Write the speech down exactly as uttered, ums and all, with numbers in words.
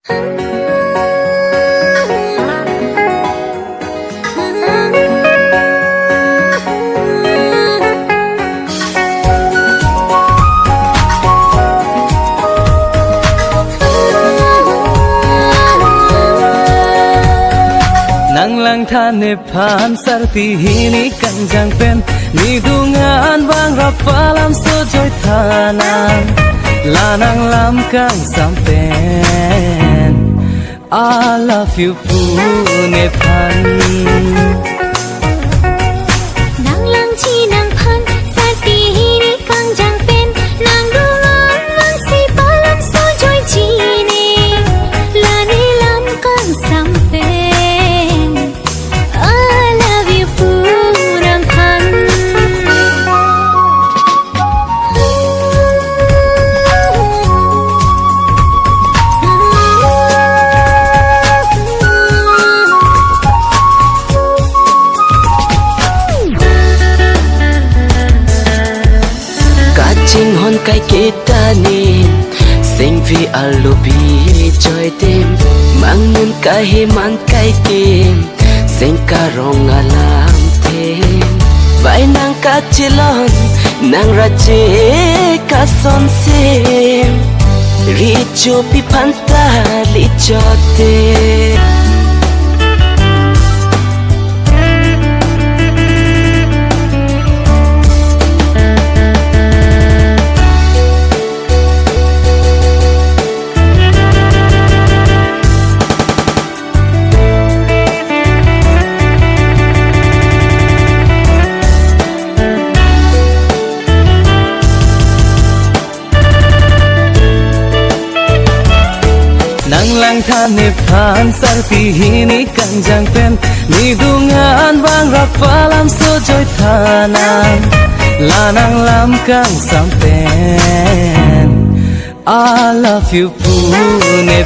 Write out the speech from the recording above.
Nang langthan nephan sarpi hini kangjang pen, nidung an bang rap alam sojoi tha nang, la nang lam kangsam pen, I love you pu nephan. Nang langji nangphan sarpi hini kangjang pen, nang dung an bang si alam sojoiji ne, la ne lam kangsam pen, I love you pu nangphan. Kachinghon kaiketa ne, sengvi alobi joitem, mangnun kaheman kaikem, sengkarong alamthe. Bai nang kachelon, nang rache kasonsem, richo piphanta lichote. Nang langthan nephan sarpi hini kangjang pen, nidung an bang rap alam sojoi tha nang, la nang lam kangsam pen, I love you pu ne